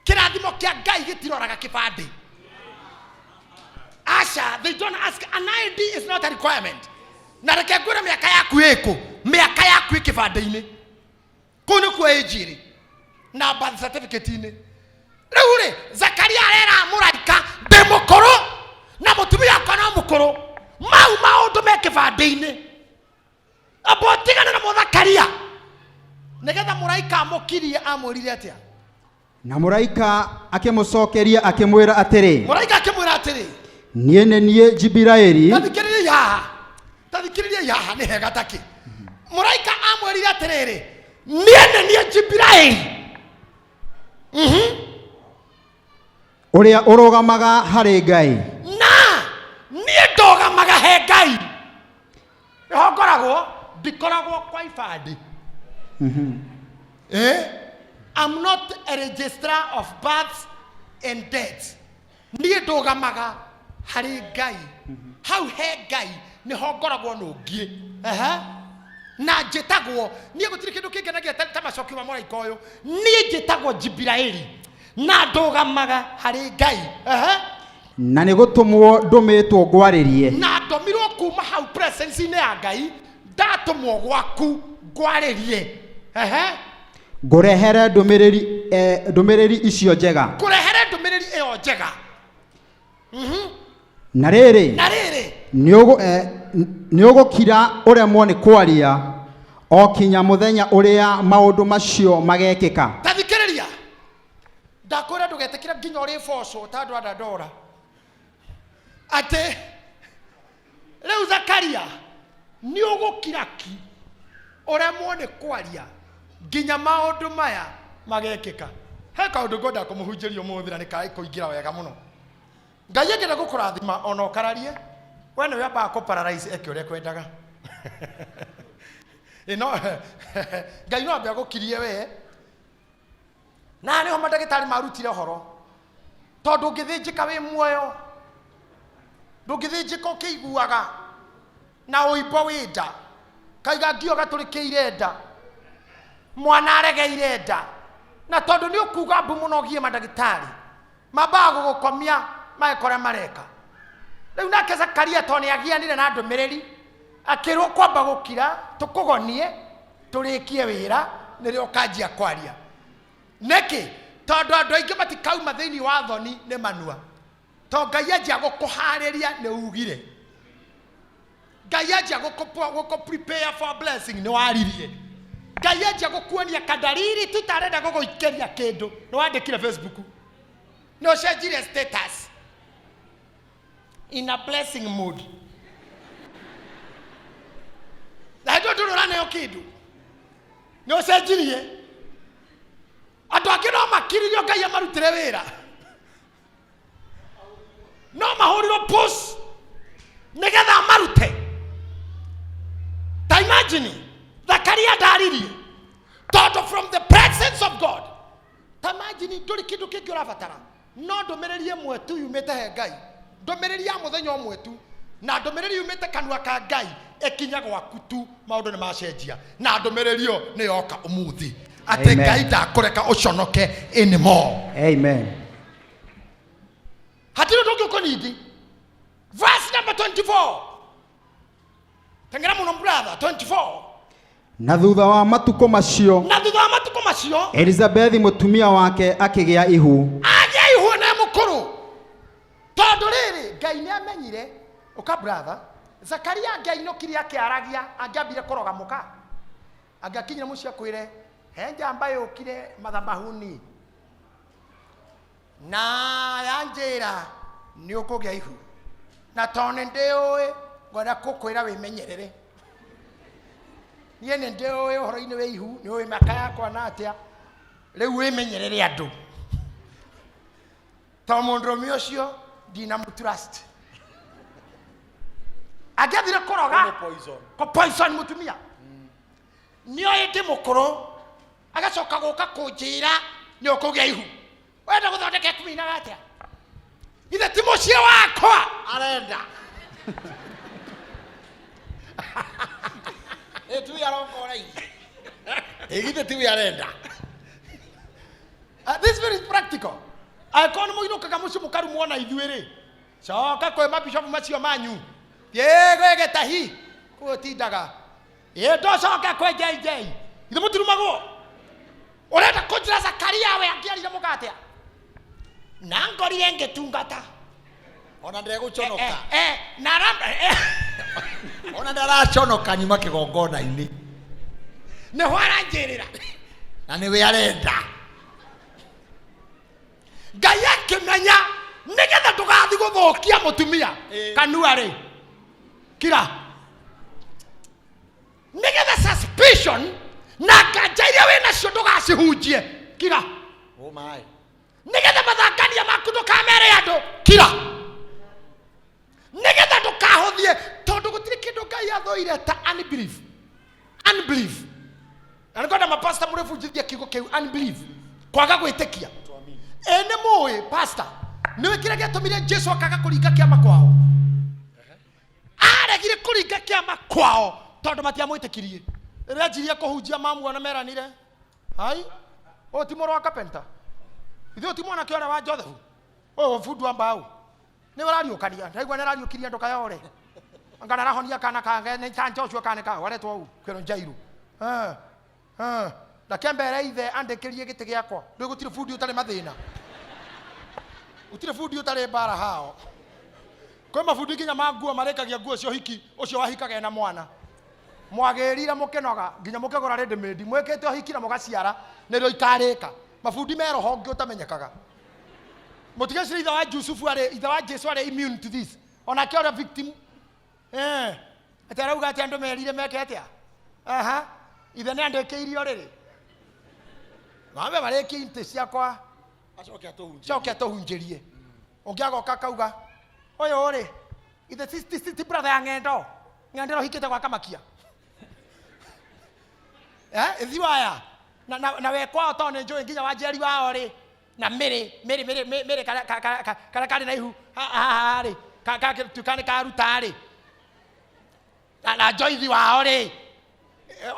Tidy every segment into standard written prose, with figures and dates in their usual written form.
Kĩrathimo kĩa Ngai gĩtiroraga kĩbandĩ. Aca, they don't ask. An ID is not a requirement. Na reke ngwĩre, mĩaka yaku ĩkũ, mĩaka yaku ĩ kĩbandĩ-inĩ, kũu nĩkuo ĩnji ĩrĩ na birth certificate-inĩ. Rĩu rĩ, Zakaria arera mũraika, ndĩ mũkũrũ na mũtumia wakwa no mũkũrũ, mau maũndũ me kĩbandĩ-inĩ, amba ũtigane na mũthakaria. Nĩgetha mũraika amũkirie, amwĩrire atĩa? Na mũraika akĩmũcokeria akĩmwĩra atĩrĩ, Mũraika akĩmwĩra atĩrĩ, niĩ nĩ niĩ Jibiraeli. Tathikĩrĩriai haha, tathikĩrĩriai haha, nĩ hega takĩ. Mũraika amwĩrire atĩrĩrĩ, niĩ nĩ niĩ Jibiraeli ũrĩa ũrũgamaga harĩ Ngai. Na niĩ ndũgamaga he Ngai. Nĩho ngoragwo, ndikoragwo kwa ibandĩ. Eh? I'm not a registrar of births and deaths. Niĩ ndũgamaga harĩ Ngai, hau he Ngai nĩho ngoragwo nũngiĩ. Ehe. Na njĩtagwo niĩ, gũtirĩ kĩndũ kĩngenagia ta macokio ma mũraika ũyũ. Niĩ njĩtagwo Jibiraeli na ndũgamaga harĩ Ngai. Ehe. Na nĩ gũtũmwo ndũmĩtwo ngwarĩrie. Na ndũmirwo kuma hau presence-inĩ ya Ngai, ndatũmwo gwaku ngwarĩrie. Ehe. Ngũrehere ndũmĩrĩri icio njega. Kũrehere ndũmĩrĩri ĩyo njega. Na rĩrĩ, Na rĩrĩ, nĩ ũgũkira ũremwo nĩ kwaria o kinya mũthenya ũrĩa maũndũ macio magekĩka. Tathikĩrĩria, ndakwĩra ndũgetĩkĩre nginya ũrĩbocwo ta andũ a Dandora atĩ rĩu Zakaria nĩ ũgũkira ki ũremwo nĩ kwaria nginya maũndũ maya magekĩka. He kaũndũ ngwenda kũmũhunjĩria ũmũthĩ na nĩ kũingĩra wega mũno. Ngai angĩenda gũkũrathima ona ũkararie, we nĩwe ambaga kũparalyze eke ũrĩa kwendaga. Ĩno Ngai no ambe agũkirie we, na nĩho mandagĩtarĩ marutire ũhoro, tondũ ũngĩthĩnjĩka wĩ muoyo, ndũngĩthĩnjĩka ũkĩiguaga na ũimbo wĩ nda, kaiga ngio gatũrĩkĩire nda, mwana aregeire nda, na tondũ nĩ ũkuga mbu mũno ũgie mandagĩtarĩ mambaga gũgũkomia magĩkora mareka. Rĩu nake Zakaria tondũ nĩ agianire na ndũmĩrĩri, akĩrwo kwamba gũkira tũkũgonie tũrĩkie wĩra nĩrĩo ũkanjia kwaria. Nĩkĩ? Tondũ andũ aingĩ matikauma thĩinĩ wa thoni nĩ manua, to Ngai anjia gũkũharĩria nĩ ugire. Ngai anjia gũkũ prepare for blessing nĩ waririe. Ngai anjia gũkuonia kadariri tu tarenda gũgũikĩria kĩndũ, nĩ wandĩkire Facebook, nĩ ũcenjirie status in a blessing mood, na hĩndĩ ĩyo ndũrĩ ũraneo kĩndũ, nĩ ũcenjirie. Andũ angĩ no makiririo Ngai amarutĩre wĩra, no mahũrirwo push nĩgetha amarute. Ta imagine Zakaria ndaririe tondũ from the presence of God. Ta imagine, ndũrĩ kĩndũ kĩngĩ ũrabatara no ndũmĩrĩri ĩmwe tu yumĩte he Ngai, ndũmĩrĩri ya mũthenya ũmwe tu, na ndũmĩrĩri yumĩte kanua ka Ngai ĩkinya gwaku tu, maũndũ nĩ macenjia. Na ndũmĩrĩri ĩyo nĩ yoka ũmũthĩ atĩ Amen. Ngai ndakũreka ũconoke anymore. Amen. Hatirĩ ũndũ ũngĩ ũkũnindi. Verse number 24, tengera mũno brother, 24. Na thutha wa matukũ macio, Na thutha wa matukũ macio, Elizabethi mũtumia wake akĩgĩa ihu. Agĩa ihu na mũkũrũ, tondũ rĩrĩ, Ngai nĩ amenyire ũka brother Zakaria angĩainũkire akĩaragia, angĩambire kũroga mũka, angĩakinyire mũciĩ akwĩre he njamba yũkire mathabahuni na yanjĩra nĩ ũkũgĩa ihu, na tondũ nĩ ndĩũĩ, ngwenda kũkwĩra wĩmenyerere. Niĩ nĩ ndĩũĩ ũhoro-inĩ wa ihu, nĩ ũĩ mĩaka yakwa na atĩa, rĩu wĩmenyerere andũ, to mũndũrũme ũcio ndinamũtrust. Angĩathire kũroga Poison. Kũ poison mũtumia, nĩoĩ ndĩ mũkũrũ, agacoka gũka kũnjĩra nĩ ũkũgĩa ihu, wenda gũthondeka ekuminaga atĩa? Ithe ti mũciĩ wakwa. Arenda. Ĩ tiwe arongoreirie. Ĩ githĩ tiwe arenda. This very practical. Mũtinũkaga mũciĩ mũkarumwo na ithuĩ rĩ, coka kwĩ mabishopu macio manyu, thiĩ gwĩ Gĩtahi kũu ũtindaga, ĩ ndũcoke kwĩ JJ. Ithuĩ mũtirumagwo. Ũrenda kũnjĩra Zakaria we angĩarire mũgate na ngorire ngĩtungata? Ona ndegũconoka. Na Ona ndaraconoka nyuma kĩgongona-inĩ. Nĩho aranjĩrĩra. Na nĩwe arenda. Ngai akĩmenya nĩgetha ndũgathiĩ gũthũkia mũtumia kanua rĩ, kira, nĩgetha suspicion na nganja iria wĩ nacio ndũgacihunjie, kira. Oh my. Nĩgetha mathangania maku ndũkamere andũ, kira, nĩgetha ndũkahũthie, tondũ gũtirĩ kĩndũ Ngai athũire ta unbelief. Unbelief. Na nĩngwenda mapasta mũrĩbunjithia kiugo kĩu unbelief, kwaga gwĩtĩkia. Ĩ nĩ mũĩ pastor, nĩũĩ kĩrĩa gĩatũmire Jesu akaga kũringa kĩama kwao? Aregire kũringa kĩama kwao tondũ matiamwĩtĩkirie. Rĩrĩa anjirie kũhunjia mamuona meranire, hai, ũyũ ti mũrũ wa carpenter, ithuĩ ti mwanake ũrĩa wa Joseph, ũyũ bundi wa mbaũ nĩwe ũrariũkania, ndaigua nĩ arariũkirie andũ kayore, anga nĩarahonia kana kange nĩ ta Joshua kana nĩ kaũ aretwo ũũ kwĩrwo Jairũ. Reke mbere ithe andĩkĩrie gĩtĩ gĩakwa. Rĩu gũtirĩ bundi ũtarĩ mathĩna, gũtirĩ bundi ũtarĩ mbara hao. Kwĩ mabundi nginya ma nguo marĩkagia nguo cia ũhiki ũcio wahikaga ena mwana. Mwagĩrire mũkĩnoga nginya mũkĩgũra ready made, mwĩkĩte ũhiki na mũgaciara nĩrĩo ikarĩka. Mabundi me roho ũngĩ ũtamenyekaga. Mũtigecire ithe wa Jusufu arĩ, ithe wa Jesu arĩ immune to this, onake ũrĩa victim. Atĩ arauga atĩ andũ merire meke atĩa? Aha, ithe nĩ andĩkĩirio rĩrĩ, mambe marĩkie intĩ ciakwa. Acoke atũhunjĩrie. Coke atũhunjĩrie. Ũngĩ agoka akauga ũyũ rĩ, ithe ti brother ya ng'endo, ng'endo ĩrohikĩte gwa Kamakia. Ithi waya na we kwao tondũ nĩ njũĩ nginya wa Njeri wao rĩ, na mĩrĩ mĩrĩ mĩrĩ mĩrĩ karĩa karĩ na ihu haha rĩ, tuĩka nĩ karuta rĩ, na Joithi wao rĩ,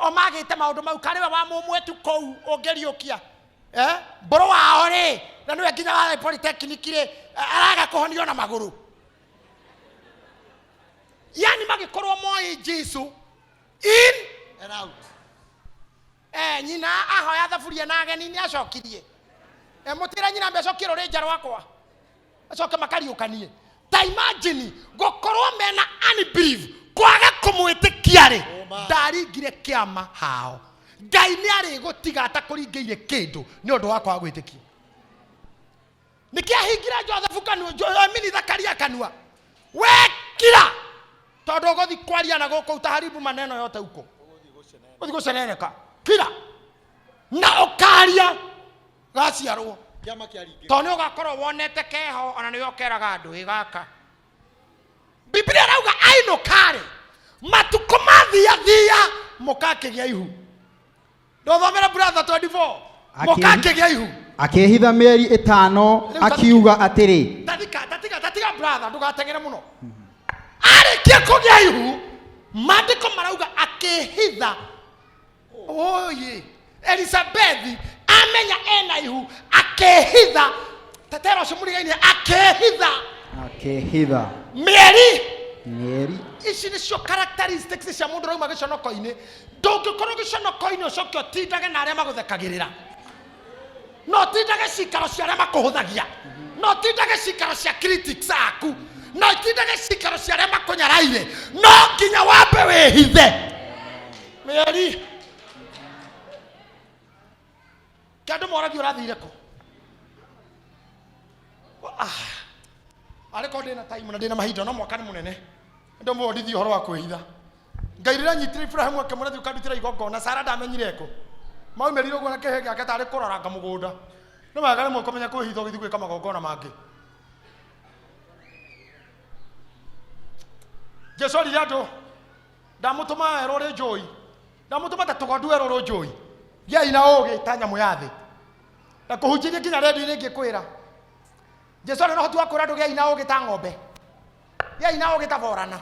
o magĩte maũndũ mau, karĩ we wa mũmwe tu kũu ũngĩriũkia. Mbũrũ wao rĩ, na nĩwe nginya wa polytechnic rĩ, araga kũhonio na magũrũ. Yani magĩkorwo moĩ Jesu in and out. Nyina ahoya thaburia na ageni nĩ acokirie. Mũtĩra nyina mbe acokie rũrĩnja rwakwa, acoke makariũkanie. Ta imagine gũkorwo mena unbelief, kwaga kũmwĩtĩkia rĩ, ndaringire kĩama hao. Ngai nĩ arĩgũtiga atakũringĩire kĩndũ nĩ ũndũ wa kwaga gwĩtĩkia. Nĩkĩ ahingire Joseph kanua, Amini Zakaria kanua? Wekira tondũ ũgũthiĩ kwaria na gũkũ utaharibu maneno yote huko, ũthiĩ gũceneneka. Kira na ũkaria gaciarwo. Kĩama kĩaringĩka. Tondũ nĩ ũgakorwo wonete keho, ona nĩwe ũkeraga andũ ĩ gaka. Biblia ĩrauga ainũka-rĩ, matukũ mathiathia mũkakĩgĩa ihu. Ndũthomere brother 24. Mũkakĩgĩa ihu. Akĩĩhitha mĩeri 5 Rĩu akiuga atĩrĩ, Tathika, tathika, tathika brother, ndũgateng'ere mũno. Arĩkia kũgĩa ihu, maandĩko marauga akĩhitha. Oye, Elizabethi amenya ena ihu, akĩhitha. Tetera ũcio mũrigaine, akĩhitha. Akĩhitha. Mĩeri. Mĩeri. Ici nĩcio characteristics cia mũndũ ũrauma gĩconoko-inĩ. Ndũngĩkorwo gĩconoko-inĩ ũcoke ũtindage na arĩa magũthekagĩrĩra. No ũtindage cikaro cia arĩa makũhũthagia. No ũtindage cikaro cia critics aku. No ũtindage cikaro cia arĩa makũnyaraire. No nginya wambe wĩhithe. Mĩeri. Kĩ andũ moragia ũrathire kũ? Arĩ korwo ndĩna time na ndĩna mahinda, no mwaka nĩ mũnene. Ndĩmũbundithie ũhoro wa kwĩhitha. Ngai rĩrĩa anyitire Ibrahimu akĩmwĩra thiĩ ũkandutĩre igongona, Sara ndamenyire kũ. Maumĩrire ũguo na kĩhĩ gĩake tarĩ kũroranga mũgũnda. Nĩ wega rĩmwe kũmenya kwĩhitha ũgĩthiĩ gwĩka magongona mangĩ. Jesu erire andũ, ndamũtũma werũ ũrĩ njũi, ndamũtũma ta tũgondu werũ ũrĩ njũi. Gĩai na ũũgĩ ta nyamũ ya thĩ. Na kũhunjĩria nginya redio-inĩ ngĩkwĩra. Jesu arĩ na ũhoti wa kwĩra andũ gĩai na ũũgĩ ta ng'ombe, gĩai na ũũgĩ ta borana,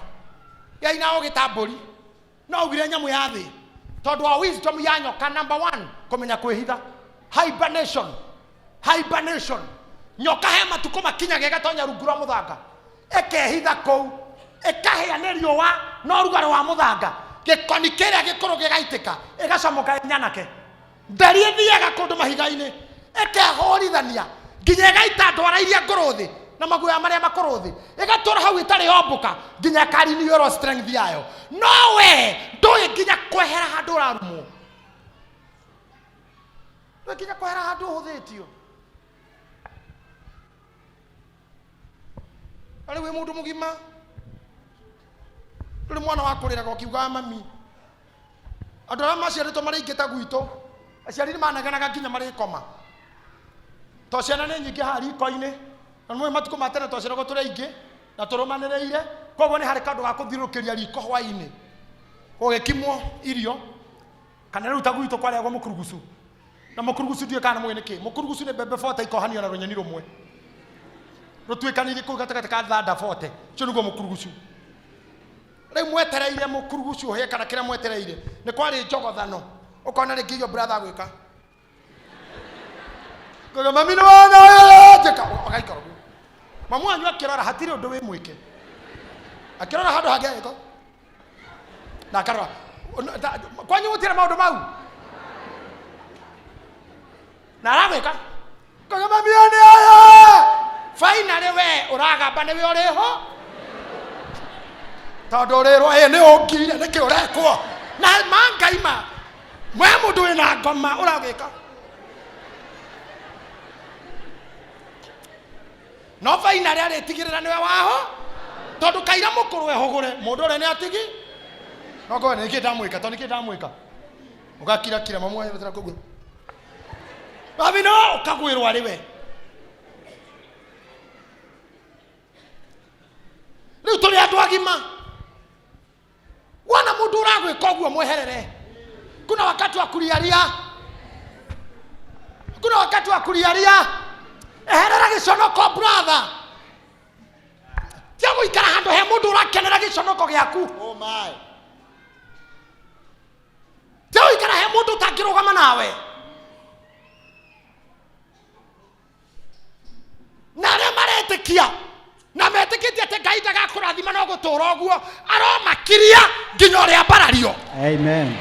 gĩai na ũũgĩ ta mbũri. No augire nyamũ ya thĩ tondũ wa wisdom ya nyoka. Number 1, kũmenya kwĩhitha, hibernation. Hibernation. Nyoka he matukũ makinyaga ĩgatonya rungu rwa mũthanga, ĩkehitha kũu, ĩkahĩa nĩ riũa na ũrugarĩ wa mũthanga, gĩkoni kĩrĩa gĩkũrũ gĩgaitĩka, ĩgacomoka ĩnyanake. Nderi ĩthiaga kũndũ mahiga-inĩ, ĩkehũrithania nginya ĩgaita ndwara iria ngũrũ thĩ na maguoya marĩa makũrũ thĩ, ĩgatũra hau ĩtarĩ yombũka nginya ĩkariniũrwo strength yayo. No we ndũĩ nginya kwehera handũ ũrarumwo, ndũĩ nginya kwehera handũ ũhũthĩtio. Na rĩu wĩ mũndũ mũgima, ndũrĩ mwana wa kũrĩraga ũkiugaga mami. Andũ arĩa maciarĩtwo marĩ aingĩ ta gwitũ, aciari nĩ manegenaga nginya marĩkoma, to ciana nĩ nyingĩ haha riko-inĩ. Na nĩ matukũ ma tene twaciaragwo tũrĩ aingĩ na tũrũmanĩrĩire, koguo nĩ harĩ kaũndũ ga kũthiũrũrũkĩria riko hwaĩ-inĩ gũgĩkimwo irio. Kana rĩu ta gwitũ kwarĩagwo mũkurugucu, na mũkurugucu ndiũĩ kana nĩ mũĩ nĩkĩ. Mũkurugucu nĩ mbembe bote ikohanio na rũnyeni rũmwe rũtuĩkanĩirie kũu gatagatĩ ka thanda bote, ũcio nĩguo mũkurugucu. Rĩu mwetereire mũkurugucu ũhĩe kana kĩrĩa mwetereire, nĩ kwarĩ njogothano, ũkona rĩngĩ irio brother agwĩka Ngoga, mami nĩ wona ũyũ njĩka, ũgaikara ũguo. Mamu wanyu akĩrora hatirĩ ũndũ wĩ mwĩke, akĩrora handũ hangĩ agĩka na akarora kwanyu gũtirĩ maũndũ mau na aragwĩka. Ngoga, mami ũyũ nĩ ũyũ finally we ũragamba nĩwe ũrĩ ho, tondũ ũrĩrwo ĩ nĩ ũngire nĩkĩ ũrekwo na ma Ngai ma mwe mũndũ wĩna ngoma ũragwĩka. No finally arĩtigĩrĩra nĩwe waho, tondũ kaira mũkũrũ ehũgũre mũndũ ũrĩa nĩ atigi no ngorwo nĩkĩ ndamwĩka, tondũ nĩkĩ ndamwĩka. Ũgakira kira mamu wanyu ũtira kũgua mami no ũkagwĩrwo arĩ we. Rĩu tũrĩ andũ agima, wona mũndũ ũragwĩka ũguo mweherere. Kuna wakati wa kulialia, kuna wakati wa kulialia. Eherera gĩconoko brother, tia gũikara handũ he mũndũ ũrakenera gĩconoko gĩaku. Oh my. Tia gũikara he mũndũ ũtangĩrũgama nawe. Na arĩa maretĩkia na metĩkĩtie atĩ Ngai ndagakũrathima no gũtũra ũguo, aromakiria nginya ũrĩa mbarario. Amen.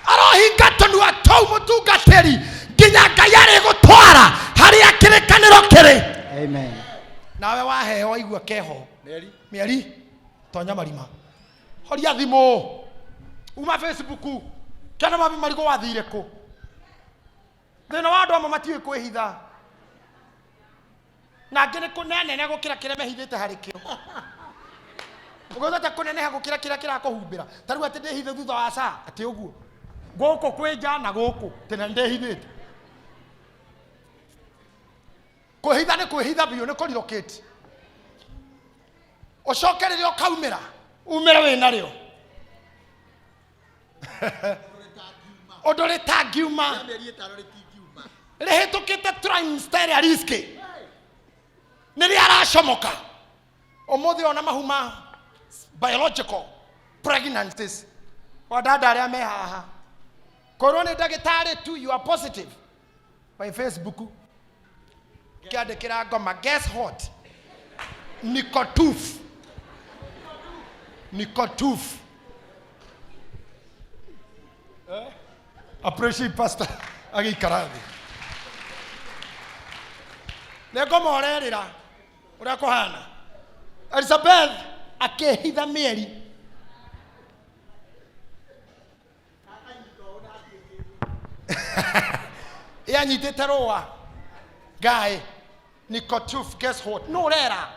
Arohinga tũnua tũu mũtungatĩri nginya Ngai arĩgũtwara harĩa kĩrĩkanĩro kĩrĩ. Amen. Nawe waheo waigua keho Mĩeri. Mĩeri tonya marima, horia thimũ, uma Facebook, kĩona mami marigũ wathire kũ. Thĩna wa andũ amwe matiũĩ kwĩhitha, na angĩ nĩ kũnenene gũkĩra kĩrĩa mehithĩte harĩ kĩo. Ũgũthete kũneneha gũkĩra kĩrĩa kĩrakũhumbĩra. Ta rĩu atĩ ndĩhithe thutha wa saa atĩ ũguo gũkũ kwĩnja na gũkũ tene ndĩhithĩte. Kwĩhitha nĩ kwĩhitha biũ, nĩ kũrilocate. Ũcoke rĩrĩa ũkaumĩra umĩre wĩ narĩo ũndũ rĩtangiuma, Mĩeri 5 rĩtingiuma. Rĩhĩtũkĩte trimester ĩrĩa risky, nĩrĩa aracomoka ũmũthĩ. Ona mahu ma biological pregnancies, wadada arĩa me haha, korwo nĩ ndagĩtarĩ tu, you are positive by Facebook kĩandĩkĩra ngoma, guess what, niko tooth, niko tooth. Appreciate pastor agĩikara thĩ nĩ ngoma ũrerĩra ũrĩa kũhana. Elizabeth akĩhitha mĩeri. Yanyitĩte rũa guy niko tooth, guess what, no ũrera.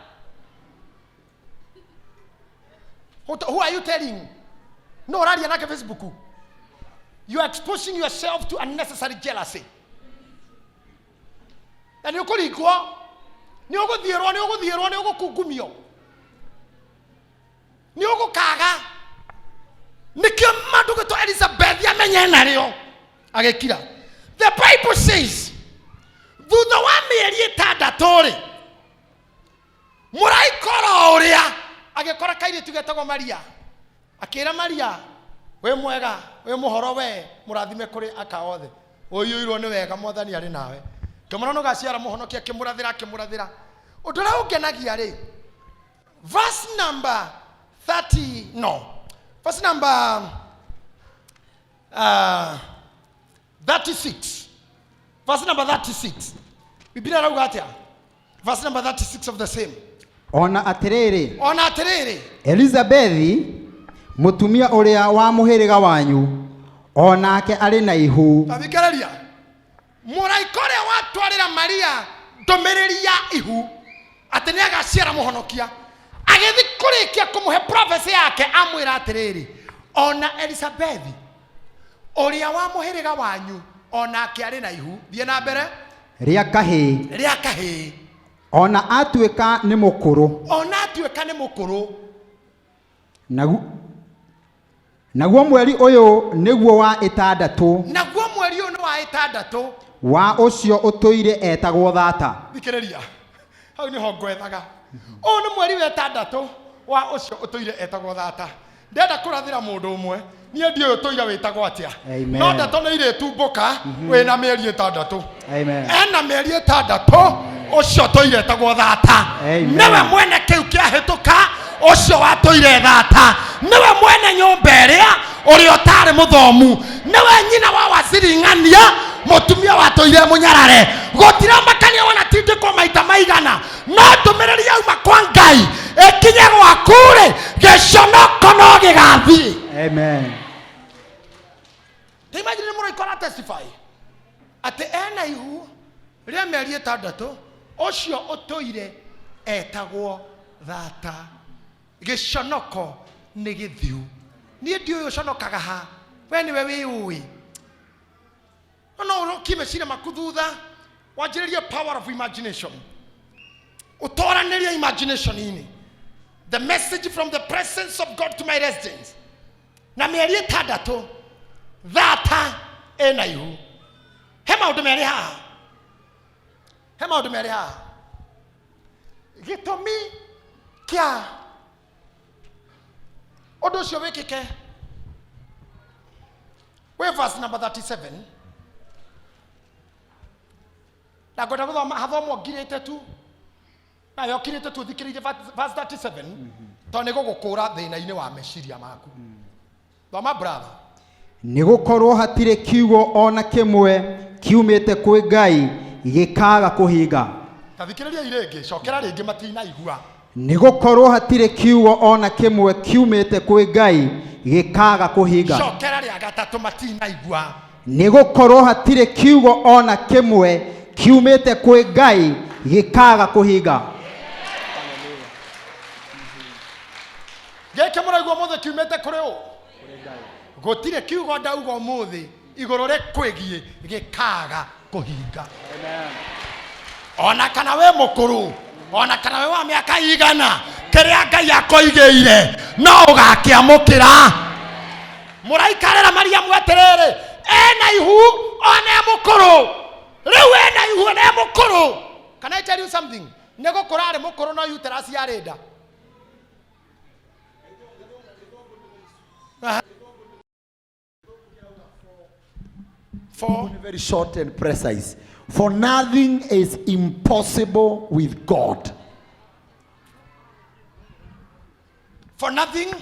Who are you telling? No ũraria nake Facebook. You are exposing yourself to unnecessary jealousy. Na nĩ ũkũringwo, nĩ ũgũthiĩrwo, nĩ ũgũthiĩrwo, nĩ ũgũkungumio, nĩ ũgũkaga. Nĩkĩo mandũ gwĩtwo Elizabeth amenye narĩo agĩkira. The Bible says thutha wa mĩeri 6 rĩ, mũraika oro ũrĩa agĩkora kairĩtu getagwo Maria, akĩra Maria, wĩ mwega, wĩ mũhoro, we mũrathime kũrĩ aka othe, ũiyũirwo nĩ wega, mwathani arĩ nawe. Ngĩmwĩra nĩ ũgaciara mũhonokia. Akĩmũrathĩra, akĩmũrathĩra. Ũndũ ũrĩa ũngenagia rĩ, verse number 30, no, verse number 36, verse number 36, Biblia ĩrauga atĩa? Verse number 36 of the same. Ona atĩrĩrĩ, Ona atĩrĩrĩ, Elizabethi mũtumia ũrĩa wa mũhĩrĩga wanyu o nake arĩ na ihu. Tathikĩrĩria, mũraika ũrĩa watwarĩra Maria ndũmĩrĩri ya ihu atĩ nĩ agaciara mũhonokia, agĩthi kũrĩkia kũmũhe prophecy yake, amwĩra atĩrĩrĩ, ona Elizabethi ũrĩa wa mũhĩrĩga wanyu onake arĩ na ihu. Thiĩ na mbere. Rĩa kahĩĩ. Rĩa kahĩĩ. Ona atuĩka nĩ mũkũrũ. Ona atuĩka nĩ mũkũrũ. Naguo mweri ũyũ nĩguo wa ĩtandatũ. Naguo mweri ũyũ nĩ wa ĩtandatũ. Wa ũcio ũtũire etagwo thata. Thikĩrĩria, hau nĩho ngwethaga. Ũyũ nĩ mweri wa ĩtandatũ wa ũcio ũtũire etagwo thata. Ndenda kũrathĩra mũndũ ũmwe, niĩ ndiũĩ ũtũire wĩtagwo atĩa. Amen. No ndeto nĩ irĩtumbũka wĩna mĩeri ĩtandatũ. Amen. Ena mĩeri ĩtandatũ ũcio ũtũire etagwo thata. Amen. Nĩwe mwene kĩu kĩahĩtũka, ũcio watũire thata, nĩwe mwene nyũmba ĩrĩa ũrĩa ũtarĩ mũthomu, nĩwe nyina wa waziri ng'ania, mũtumia watũire mũnyarare. Gũtiramakania wanatindĩkwo maita maigana, no ndũmĩrĩri yauma kwa Ngai ĩkinye gwaku-rĩ, gĩconoko no gĩgathiĩ. Amen. Ta imagine mũraika ũra testify atĩ ena ihu rĩa mĩeri ĩtandatũ, ũcio ũtũire etagwo thata. Gĩconoko nĩ gĩthiu. Niĩ ndiũĩ ũconokaga ha, we nĩwe wĩũĩ. No no ũrokie meciria maku thutha, wanjĩrĩrie power of imagination, ũtoranĩrie imagination-inĩ the message from the presence of God to my residence. Na mĩeri ĩtandatũ thata ĩna ihu. He maũndũ merĩ haha, he maũndũ merĩ haha. Gĩtũmi kĩa ũndũ ũcio wĩkĩke wĩ verse number 37, na ngwenda gũthoma hathomwo ngirĩte tu, nayo kirĩte tu ũthikĩrĩirie verse 37, tondũ nĩ gũgũkũra thĩna-inĩ wa meciria maku. Thoma, brother. Nĩ gũkorwo hatirĩ kiugo ona kĩmwe kiumĩte kwĩ Ngai gĩkaga kũhinga. Tathikĩrĩria rĩngĩ, cokera rĩngĩ, matinaigua. Nĩ gũkorwo hatirĩ kiugo ona kĩmwe kiumĩte kwĩ Ngai gĩkaga kũhinga. Cokera rĩa gatatũ, matinaigua. Nĩ gũkorwo hatirĩ kiugo ona kĩmwe kiumĩte kwĩ Ngai gĩkaga kũhinga. Gĩkĩ mũraigua ũmũthĩ kiumĩte kũrĩ ũ? Gũtirĩ kiugo ndauga ũmũthĩ igũrũ rĩkwĩgiĩ gĩkaga kũhinga. Ona kana wĩ mũkũrũ, ona kana wĩ wa mĩaka igana, kĩrĩa Ngai akoigĩire no ũgakĩamũkĩra. Mũraika arera Mariamu atĩrĩrĩ, ena ihu ona e mũkũrũ. Rĩu ena ihu ona e mũkũrũ. Can I tell you something? Nĩ gũkũra arĩ mũkũrũ, no uterus yarĩ nda. Aha. Four. Very short and precise. For nothing is impossible with God. For nothing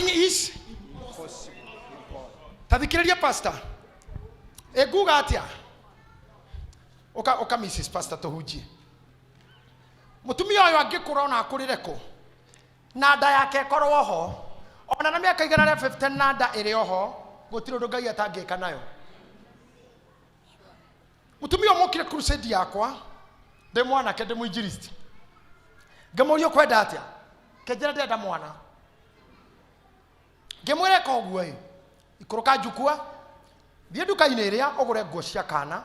is. Tathikĩrĩria, pastor, ĩnguga atĩa? Ũka, ũka, Mrs. Pastor, tũhunjie. Mũtumia ũyũ angĩkũra ona akũrĩre kũ, na nda yake ĩkorwo ho ona na mĩaka 150, na nda ĩrĩ oho, gũtirĩ ũndũ Ngai atangĩka nayo. Mũtumia ũmwe okire crusade yakwa ndĩ mwanake, ndĩ mũinjilisti. Ngĩmũria, ũkwenda atĩa? Kĩnjĩra, ndĩrenda mwana. Ngĩmwĩra, ĩka ũguo ĩ, ikũrũka njukua, thiĩ nduka-inĩ ĩrĩa ũgũre nguo cia kana,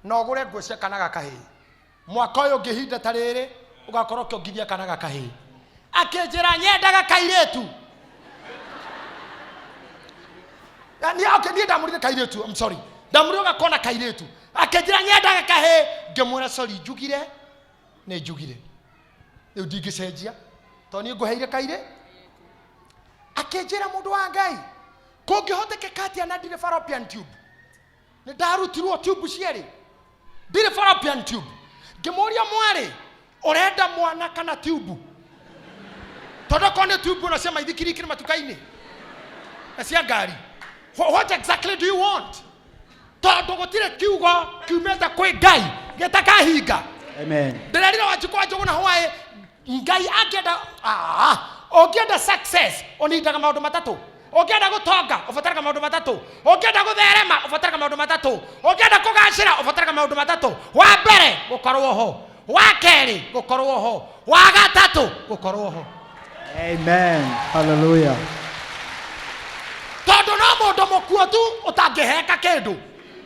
na ũgũre nguo cia kana ga kahĩĩ. Mwaka ũyũ ũngĩ ihinda ta rĩrĩ ũgakorwo ũkĩongithia kana ga kahĩĩ. Akĩnjĩra, nyendaga kairĩtu. Okay, niĩ ndamũrire kairĩtu. I'm sorry, ndamũrire ũgakona kairĩtu. Akĩnjĩra, nyendaga kahĩĩ. Ngĩmwĩra, sorry, njugire nĩ njugire, rĩu ndingĩcenjia tondũ niĩ ngũheire kairĩ. Akĩnjĩra, mũndũ wa Ngai, kũngĩhotekeka atĩa na ndirĩ fallopian tube? Nĩ ndarutirwo tube cierĩ, ndirĩ fallopian tube. Ngĩmũria, mwarĩ, ũrenda mwana kana tube? Tondũ okorwo nĩ tube ona cia maithikiri ikĩrĩ matuka-inĩ na cia ngari. What exactly do you want? Tondũ gũtirĩ kiugo kiumĩte kwĩ Ngai gĩtakahinga. Amen. Ndĩrerire Wanjikũ wa Njũgũna hwaĩ, Ngai angĩenda, ũngĩenda success ũnindaga maũndũ matatũ, ũngĩenda gũtonga ũbataraga maũndũ matatũ, ũngĩenda gũtherema ũbataraga maũndũ matatũ, ũngĩenda kũgacĩra ũbataraga maũndũ matatũ. Wa mbere, gũkorwo ho; wa kerĩ, gũkorwo ho; wa gatatũ, gũkorwo ho. Amen. Hallelujah. Tondũ no mũndũ mũkuo tu ũtangĩheka kĩndũ,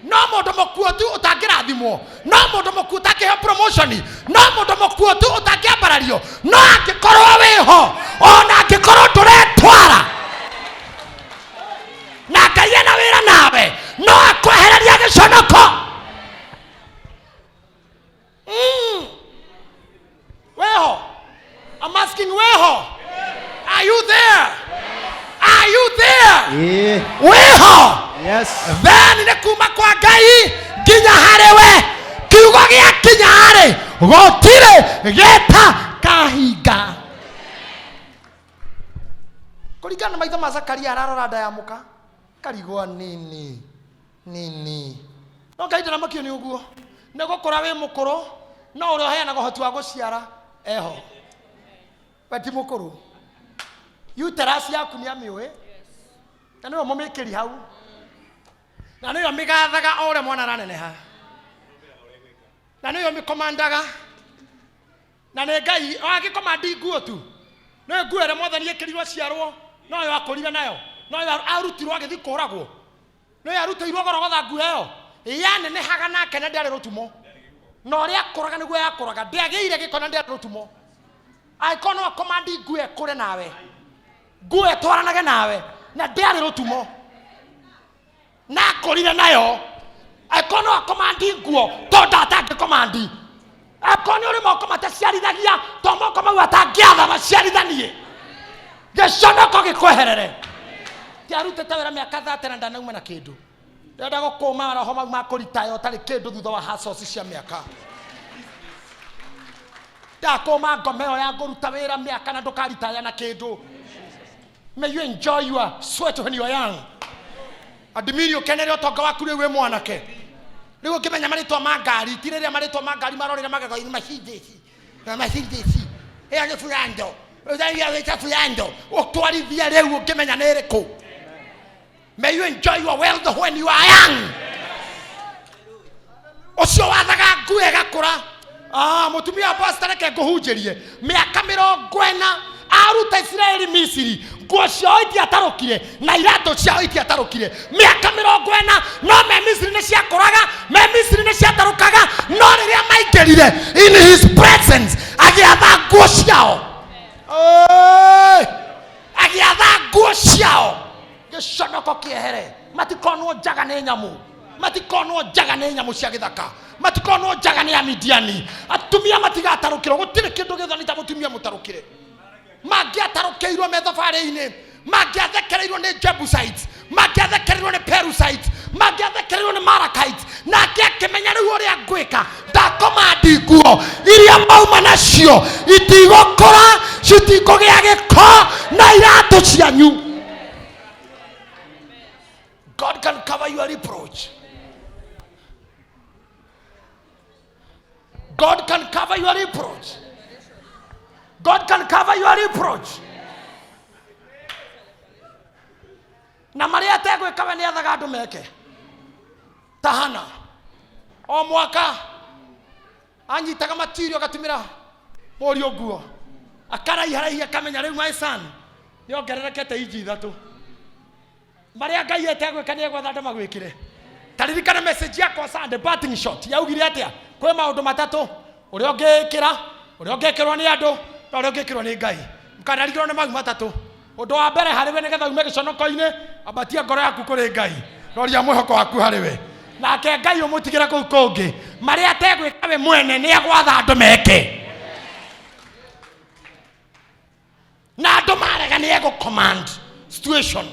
no mũndũ mũkuo tu ũtangĩrathimwo, no mũndũ mũkuo ũtangĩheo promotion, no mũndũ mũkuo tu ũtangĩambarario. No angĩkorwo wĩho, ona angĩkorwo ndũretwara, na Ngai ena wĩra nawe, no akwehereria gĩconoko. Wĩho. I'm asking, wĩho? Are you there? Are you there? Ĩĩ. Wĩho? Yes. Then nĩ kuma kwa Ngai nginya harĩ we, kiugo gĩa kinya harĩ gũtirĩ gĩta kahinga. Kũringana na maitho ma Zakaria, ararora nda ya mũka, karigwa nini nini. No Ngai ndaramakio nĩ ũguo, nĩ gũkũra wĩ mũkũrũ, no ũrĩa ũheanaga ũhoti wa gũciara eho. We ti mũkũrũ, uterus yaku nĩ amĩũĩ, na nĩwe mũmĩkĩri hau, na nĩyo mĩgathaga o ũrĩa mwana araneneha, na nĩyo mĩkomandaga, na nĩ Ngai agĩkomandi nguo tu. Nĩyo nguo ĩrĩa Mwathani ĩkĩrirwo aciarwo, noyo akũrire nayo, noyo arutirwo agĩthiĩ kũragwo, noyo arutĩirwo Gorogotha. Nguo ĩyo yanenehaga nake na ndĩarĩ rũtumo, na ũrĩa akũraga nĩguo yakũraga. Ndĩagĩire gĩko na ndĩarĩ rũtumo. Angĩkorwo no akomandi nguo ĩkũre nawe, nguo ĩtwaranage nawe na ndĩarĩ rũtumo na akũrire nayo, angĩkorwo no akomandi nguo, to ndatangĩkomandi. Angĩkorwo nĩ ũrĩ moko mataciarithagia, to moko mau atangĩatha maciarithanie, gĩconoko gĩkweherere. Tiarutĩte wĩra mĩaka 30 na ndanauma na kĩndũ. Ndĩrenda gũkũma roho mau ma kũritaya ũtarĩ kĩndũ thutha wa hacoci cia mĩaka. Ndakũma ngoma ĩyo ya ngũruta wĩra mĩaka na ndũkaritaya na kĩndũ. May you enjoy your sweat when you are young. Admini, ũkenere ũtonga waku rĩu wĩ mwanake. Rĩu ũngĩmenya marĩtwa ma ngari, ti rĩrĩa marĩtwa ma ngari marorĩra magego-inĩ, Mercedes na Mercedes ĩyo nĩ Fulando, ũtharia wĩta Fulando, ũtwarithie rĩu ũngĩmenya nĩ ĩrĩkũ. May you enjoy your wealth when you are young. Ũcio wathaga nguo ĩgakũra. Mũtumia wa pastor, reke ngũhunjĩrie. Mĩaka 40 aruta Isiraeli Misiri, nguo ciao itiatarũkire na iratũ ciao itiatarũkire mĩaka 40. No me Misiri nĩ ciakũraga, me Misiri nĩ ciatarũkaga. No rĩrĩa maingĩrire in his presence, agĩatha nguo ciao. Oi! Agĩatha nguo ciao, gĩconoko kĩehere. Matikonwo njaga nĩ nyamũ, matikonwo njaga nĩ nyamũ cia gĩthaka, matikonwo njaga nĩ Amidiani. Atumia matigatarũkĩrwo. Gũtirĩ kĩndũ gĩthoni ta mũtumia mũtarũkĩre. Mangĩatarũkĩirwo me thabarĩ-inĩ, mangĩathekereirwo nĩ Jebusites, mangĩathekereirwo nĩ Perusites, mangĩathekereirwo nĩ Malakites. Nake akĩmenya, rĩu ũrĩa ngwĩka, ndakomandi nguo iria mauma nacio itigũkũra, citikũgĩa gĩko na iratũ cianyu. God can cover your reproach. God can cover your reproach. God can cover your reproach. Na marĩa ategwĩka we nĩ athaga andũ meke. Ta Hana, o mwaka anyitaga matirio, agatumĩra mũriũ nguo, akaraiharaihi, akamenya rĩu my son nĩ ongererekete inji 3. Marĩa Ngai etegwĩka nĩ egwetha andũ magwĩkĩre. Taririkana message yakwa Sunday, parting shot, yaugire atĩa? Kwĩ maũndũ matatũ: ũrĩa ũngĩĩkĩra, ũrĩa ũngĩkĩrwo nĩ andũ, na ũrĩa ũngĩkĩrwo nĩ Ngai. Mũkanarigĩrwo nĩ mau matatũ. Ũndũ wa mbere harĩ we, nĩgetha ume gĩconoko-inĩ, ambatia ngoro yaku kũrĩ Ngai, roria mwĩhoko waku harĩ we, nake Ngai ũmũtigĩre kũu kũngĩ. Marĩa ategwĩka we mwene, nĩ agwatha andũ meke, na andũ marega, nĩ egũ command situation.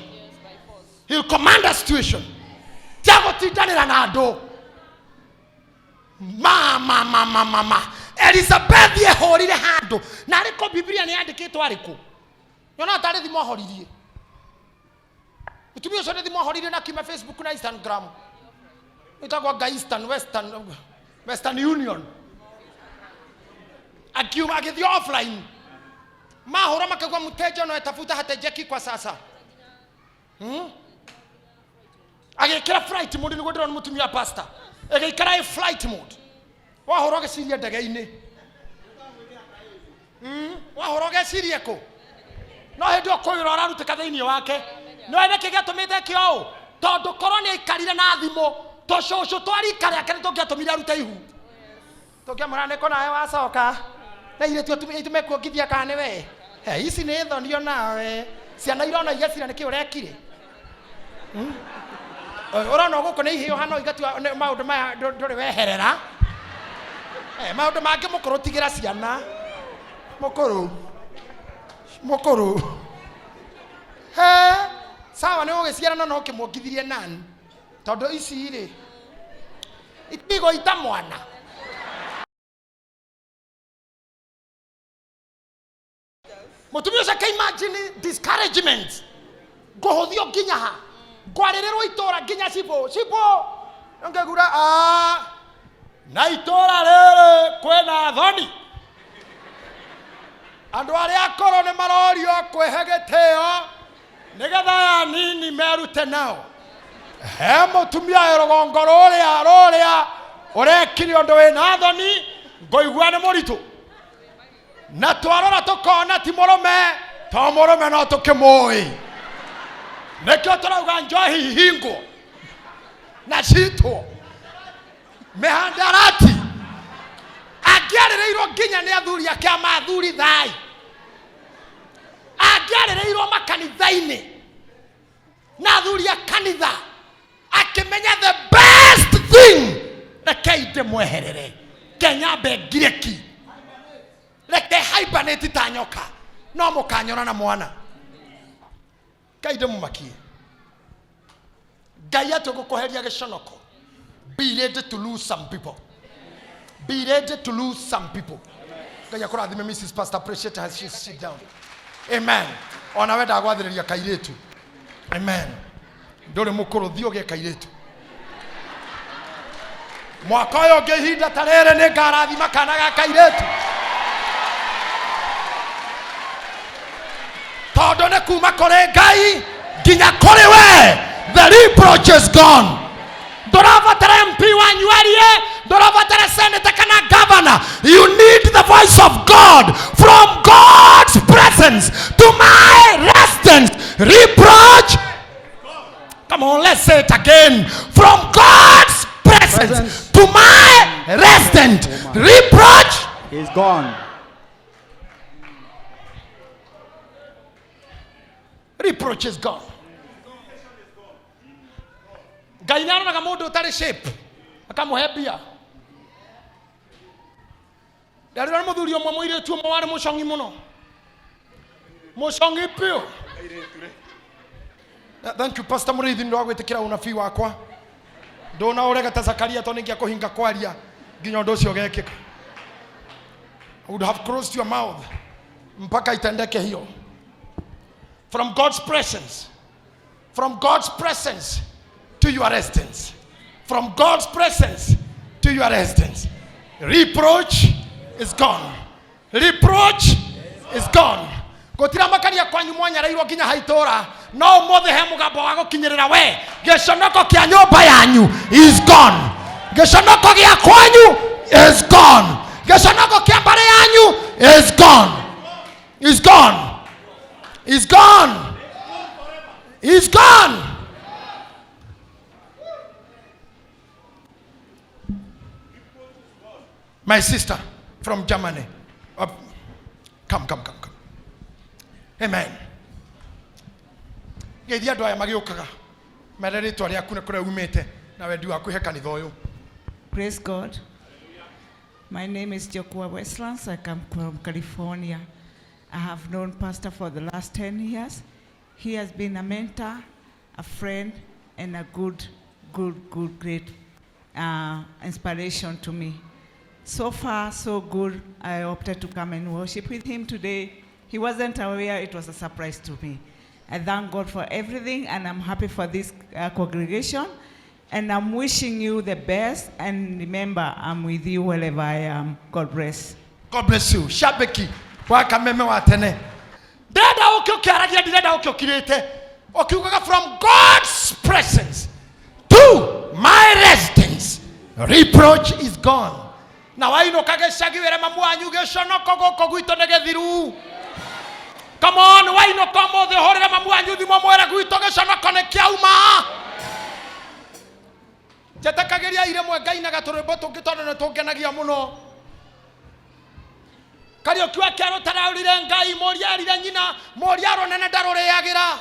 He'll command a situation. Tia Tiga gũtindanĩra na andũ. Mama mama mama, Elizabeth ehũrire handũ na arĩkũ? Bibilia nĩ yandĩkĩtwo arĩkũ? Nyonaga tarĩ thimũ ahoririe. Mũtumia ũcio nĩ thimũ ahoririe na kiuma Facebook na Instagram, ĩtagwo anga Eastern, Western Union, akiuma agĩthiĩ offline. Mahũra makauga mteja unayetafuta hatejeki kwa sasa. Agĩkĩra flight mode. Nĩguo ndĩrona mũtumia wa pastor ĩgĩikara ĩ flight mode. Wahũra ũgĩciria ndege-inĩ. Wahũra ũgecirie kũ? No hĩndĩ ĩyo kwĩ wĩra ũrarutĩka thĩinĩ wake. No nĩkĩ gĩatũmĩte kĩo ũũ? Tondũ korwo nĩ aikarire na thimũ, tũcũcũ twa rika rĩake nĩ tũngĩatũmire arute ihu. Tũngĩamwĩra nĩ kũ nawe wacoka na irĩtu aitũ mekuongithia kana nĩ we. He, ici nĩ thonio nawe ciana irona igecira nĩkĩ ũrekire. Ũrona gũkũ nĩ ihĩũ hano igatua nĩ maũndũ maya ndũrĩ weherera. Maũndũ mangĩ mũkũrũ tigĩra ciana. Mũkũrũ mũkũrũ he sawa nĩ ũgĩciara, no no ũkĩmuongithirie nani tondũ ici rĩ itigũita mwana. Mũtumia ũcio akĩimagine discouragement, ngũhũthio nginya ha, ngwarĩrĩrwo itũra nginya cibũ cibũ ngĩgura na itũra rĩrĩ kwĩna thoni. Andũ arĩa akũrũ nĩ marorio kwĩhe gĩtĩo nĩgetha aya nini merute nao. He mũtumia wĩ rũgongo rũrĩa rũrĩa ũrekire ũndũ wĩna thoni, ngũigua nĩ mũritũ na twarora tũkona ti mũrũme, to mũrũme no tũkĩmũĩ. Nĩkĩo tũrauga njohi ihingwo na citwo mĩhandarati. Angĩarĩrĩirwo nginya nĩ athuri ake ama athuri thai, angĩarĩrĩirwo makanitha-inĩ na athuri a kanitha, akĩmenya the best thing, rekei ndĩmweherere kenyambe ngireki, reke hibernate ta nyoka, no mũkanyona na mwana. Ngai ndĩmũmakie. Ngai atĩ gũkũheria gĩconoko. Be ready to lose some people, be ready to lose some people. Ngai akũrathime. Mrs Pastor, appreciate her. She sit down. Amen. Ona we ndagwathĩrĩria kairĩtu. Amen. Ndũrĩ mũkũrũ, thiĩ ũgĩe kairĩtu. Mwaka ũyũ ũngĩ ihinda ta rĩrĩ nĩ ngarathima kana ga kairĩtu, tondũ nĩ kuma kũrĩ Ngai nginya kũrĩ we. The reproach is gone. Ndũrabatara MP wanyu arie, ndũrabatara senator kana governor. You need the voice of God. From God's presence to my residence, reproach. Come on, let's say it again. From God's presence Presence. To my residence, reproach is gone. Reproach is gone. Ngai nĩ aroraga mũndũ ũtarĩ shape akamũhe mbia. Ndarĩra nĩ mũthuri ũmwe, mũirĩtu ũmwe warĩ mũcong'i mũno, mũcong'i biũ. Thank you, Pastor Mũrĩithi, nĩ wa gwĩtĩkĩra ũnabii wakwa. Ndũna ũrega ta Zakaria tondũ nĩngĩa kũhinga kwaria nginya ũndũ ũcio ũgekĩka. I would have closed your mouth mpaka itendeke hiyo. From God's presence, from God's presence to your residence, from God's presence to your residence, reproach is gone, reproach is gone. Gũtiramakania kwanyu mwanyarairwo nginya ha itũra, no ũmũthĩ he mũgambo wa gũkinyĩrĩra we. Gĩconoko kĩa nyũmba yanyu is gone, gĩconoko gĩa kwanyu is gone, gĩconoko kĩa mbarĩ yanyu is gone, is gone, is gone, is gone. My sister from Germany. Come, come, come, come. Amen. Geithia andũ aya magĩũkaga, mere rĩtwa rĩaku na kũrĩa umĩte na wendi waku he kanitha ũyũ. Praise God. My name is Jokwa Westlands. I come from California. I have known Pastor for the last 10 years. He has been a mentor, a friend, and a good good, good, great inspiration to me. So far, so good. I opted to come and worship with him today. He wasn't aware, it was a surprise to me. I thank God for everything, and I'm happy for this congregation. And I'm wishing you the best. And remember, I'm with you wherever I am. God bless. God bless you. Shabiki wa kameme wa tene. Ndĩrenda ũke ũkĩaragia, ndirenda ũke ũkirĩte. Ũkiugaga from God's presence to my residence, reproach is gone. Na wainũka gĩcagi wĩre mamu wanyu gĩconoko gũkũ gwitũ nĩ gĩthiru. Come on, wainũka ũmũthĩ ũhũrĩre mamu wanyu thimũ mwĩre gwitũ gĩconoko nĩ kĩauma. Njetĩkagĩria irĩmwe ngainaga tũrwĩmbo tũngĩ tondũ nĩ tũngenagia mũno. Kariũki wa kĩaro taraũrire Ngai, mũria erire nyina, mũria rũnene ndarũrĩagĩra.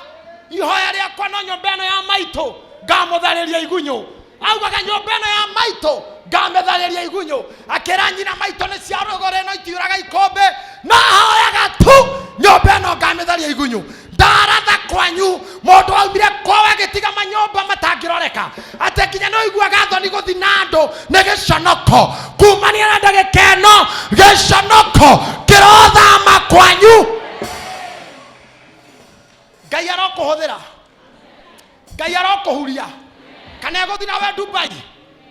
Ihoya rĩakwa no nyũmba ĩno ya maitũ ngamũtharĩria igunyũ. Augaga nyũmba ĩno ya maitũ ngamĩtharĩria igunyũ. Akĩra nyina maitũ nĩ cia rũgũrĩ no itiũraga ikũmbĩ, no hoyaga tu nyũmba ĩno ngamĩtharia igunyũ. Ndaratha kwanyu mũndũ aumire kwao agĩtiga manyũmba matangĩroreka, atĩ nginya nĩ ũiguaga thoni gũthi na andũ nĩ gĩconoko. Kumania na ndagĩka ĩno gĩconoko kĩrothama kwanyu. Ngai arokũhũthĩra, Ngai arokũhuria. Kana egũthiĩ nawe Dubai,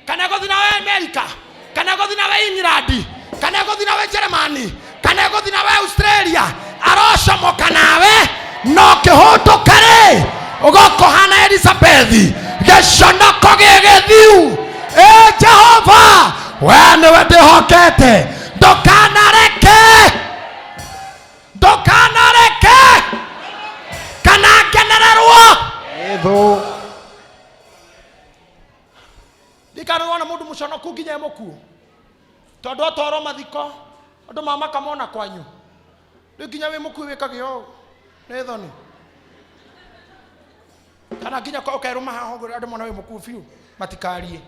kana egũthiĩ nawe America, kana egũthiĩ nawe England, kana egũthiĩ nawe Germany, kana egũthiĩ nawe Australia, arocomoka nawe no kĩhũndũka rĩ ũgokũhana Elizabeth, gĩconoko gĩgĩthiu. Ĩ Jehova, we nĩwe ndĩhokete, ndũkanareke, ndũkanareke kana ngenererwo. Ĩthũ. Ndikanarwo na mũndũ mũconoku nginya e mũkuũ, tondũ atwarwo mathiko andũ mamakamona kwanyu, rĩu nginya wĩ mũkuũ wĩkage ũũ nĩ thoni, kana nginya ũkerũma haha ũguo andũ mona wĩ mũkuũ biũ matikarie.